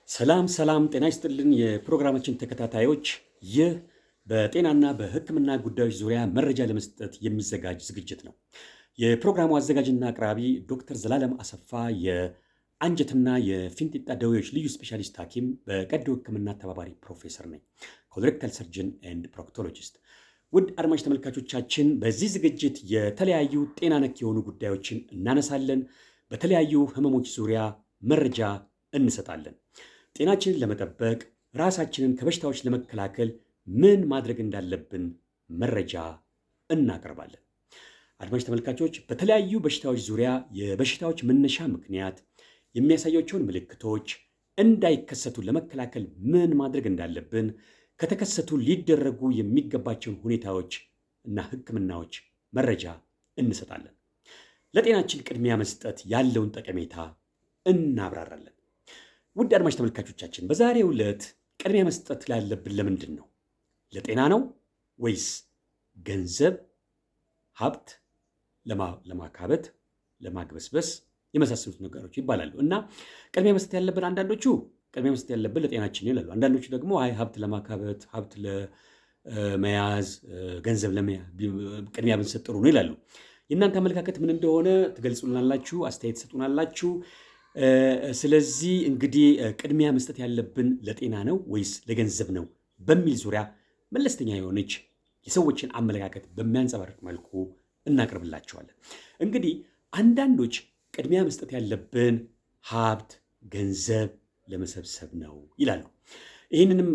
ሰላም ሰላም፣ ጤና ይስጥልን የፕሮግራማችን ተከታታዮች፣ ይህ በጤናና በሕክምና ጉዳዮች ዙሪያ መረጃ ለመስጠት የሚዘጋጅ ዝግጅት ነው። የፕሮግራሙ አዘጋጅና አቅራቢ ዶክተር ዘላለም አሰፋ፣ የአንጀትና የፊንጢጣ ደዌዎች ልዩ ስፔሻሊስት ሐኪም፣ በቀዶ ሕክምና ተባባሪ ፕሮፌሰር ነኝ። Colorectal surgeon and proctologist። ውድ አድማጭ ተመልካቾቻችን፣ በዚህ ዝግጅት የተለያዩ ጤና ነክ የሆኑ ጉዳዮችን እናነሳለን። በተለያዩ ህመሞች ዙሪያ መረጃ እንሰጣለን። ጤናችንን ለመጠበቅ፣ ራሳችንን ከበሽታዎች ለመከላከል ምን ማድረግ እንዳለብን መረጃ እናቀርባለን። አድማጭ ተመልካቾች፣ በተለያዩ በሽታዎች ዙሪያ የበሽታዎች መነሻ ምክንያት፣ የሚያሳያቸውን ምልክቶች፣ እንዳይከሰቱ ለመከላከል ምን ማድረግ እንዳለብን፣ ከተከሰቱ ሊደረጉ የሚገባቸውን ሁኔታዎች እና ሕክምናዎች መረጃ እንሰጣለን። ለጤናችን ቅድሚያ መስጠት ያለውን ጠቀሜታ እናብራራለን። ውድ አድማጭ ተመልካቾቻችን፣ በዛሬው ዕለት ቅድሚያ መስጠት ላለብን ለምንድን ነው? ለጤና ነው ወይስ ገንዘብ፣ ሀብት ለማካበት፣ ለማግበስበስ የመሳሰሉት ነገሮች ይባላሉ። እና ቅድሚያ መስጠት ያለብን፣ አንዳንዶቹ ቅድሚያ መስጠት ያለብን ለጤናችን ይላሉ። አንዳንዶቹ ደግሞ አይ፣ ሀብት ለማካበት፣ ሀብት ለመያዝ፣ ገንዘብ ቅድሚያ ብንሰጥ ጥሩ ነው ይላሉ። የእናንተ አመለካከት ምን እንደሆነ ትገልጹልናላችሁ፣ አስተያየት ትሰጡናላችሁ። ስለዚህ እንግዲህ ቅድሚያ መስጠት ያለብን ለጤና ነው ወይስ ለገንዘብ ነው በሚል ዙሪያ መለስተኛ የሆነች የሰዎችን አመለካከት በሚያንጸባርቅ መልኩ እናቀርብላቸዋለን። እንግዲህ አንዳንዶች ቅድሚያ መስጠት ያለብን ሀብት፣ ገንዘብ ለመሰብሰብ ነው ይላሉ። ይህንንም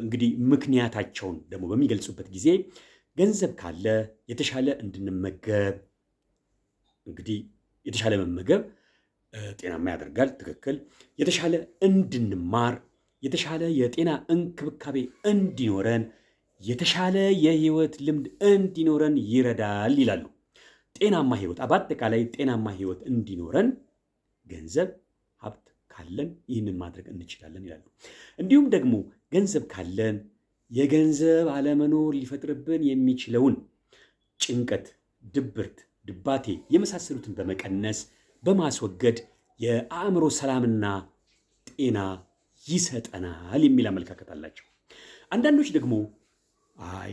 እንግዲህ ምክንያታቸውን ደግሞ በሚገልጹበት ጊዜ ገንዘብ ካለ የተሻለ እንድንመገብ፣ እንግዲህ የተሻለ መመገብ ጤናማ ያደርጋል። ትክክል። የተሻለ እንድንማር፣ የተሻለ የጤና እንክብካቤ እንዲኖረን፣ የተሻለ የህይወት ልምድ እንዲኖረን ይረዳል ይላሉ። ጤናማ ህይወት፣ በአጠቃላይ ጤናማ ህይወት እንዲኖረን ገንዘብ፣ ሀብት ካለን ይህንን ማድረግ እንችላለን ይላሉ። እንዲሁም ደግሞ ገንዘብ ካለን የገንዘብ አለመኖር ሊፈጥርብን የሚችለውን ጭንቀት፣ ድብርት፣ ድባቴ የመሳሰሉትን በመቀነስ፣ በማስወገድ የአእምሮ ሰላምና ጤና ይሰጠናል የሚል አመለካከት አላቸው። አንዳንዶች ደግሞ አይ፣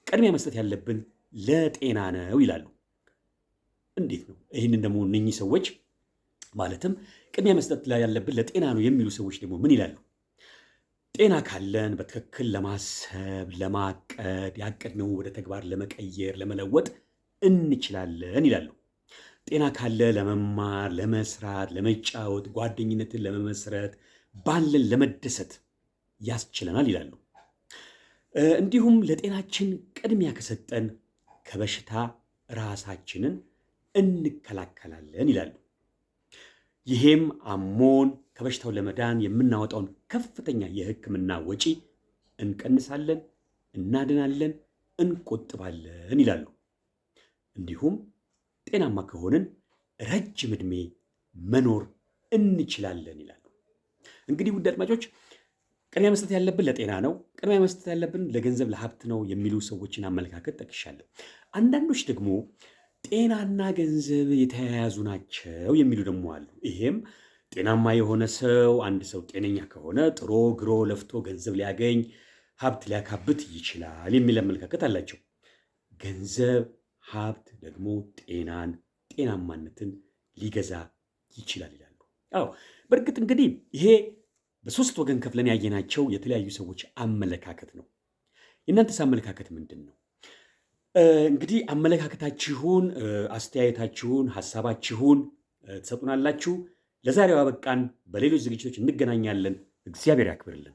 ቅድሚያ መስጠት ያለብን ለጤና ነው ይላሉ። እንዴት ነው? ይህንን ደግሞ እነኚህ ሰዎች፣ ማለትም ቅድሚያ መስጠት ላይ ያለብን ለጤና ነው የሚሉ ሰዎች ደግሞ ምን ይላሉ? ጤና ካለን በትክክል ለማሰብ፣ ለማቀድ፣ ያቀድነውን ወደ ተግባር ለመቀየር፣ ለመለወጥ እንችላለን ይላሉ። ጤና ካለ ለመማር፣ ለመስራት፣ ለመጫወት፣ ጓደኝነትን ለመመስረት፣ ባለን ለመደሰት ያስችለናል ይላሉ። እንዲሁም ለጤናችን ቅድሚያ ከሰጠን ከበሽታ ራሳችንን እንከላከላለን ይላሉ። ይሄም አሞን ከበሽታው ለመዳን የምናወጣውን ከፍተኛ የሕክምና ወጪ እንቀንሳለን፣ እናድናለን፣ እንቆጥባለን ይላሉ። እንዲሁም ጤናማ ከሆንን ረጅም ዕድሜ መኖር እንችላለን ይላሉ። እንግዲህ ውድ አድማጮች፣ ቅድሚያ መስጠት ያለብን ለጤና ነው፣ ቅድሚያ መስጠት ያለብን ለገንዘብ፣ ለሀብት ነው የሚሉ ሰዎችን አመለካከት ጠቅሻለሁ። አንዳንዶች ደግሞ ጤናና ገንዘብ የተያያዙ ናቸው የሚሉ ደግሞ አሉ። ይሄም ጤናማ የሆነ ሰው፣ አንድ ሰው ጤነኛ ከሆነ ጥሮ ግሮ ለፍቶ ገንዘብ ሊያገኝ፣ ሀብት ሊያካብት ይችላል የሚል አመለካከት አላቸው። ገንዘብ፣ ሀብት ደግሞ ጤናን፣ ጤናማነትን ሊገዛ ይችላል ይላሉ። አዎ፣ በእርግጥ እንግዲህ ይሄ በሶስት ወገን ከፍለን ያየናቸው የተለያዩ ሰዎች አመለካከት ነው። የእናንተስ አመለካከት ምንድን ነው? እንግዲህ አመለካከታችሁን፣ አስተያየታችሁን፣ ሀሳባችሁን ትሰጡናላችሁ። ለዛሬው አበቃን። በሌሎች ዝግጅቶች እንገናኛለን። እግዚአብሔር ያክብርልን።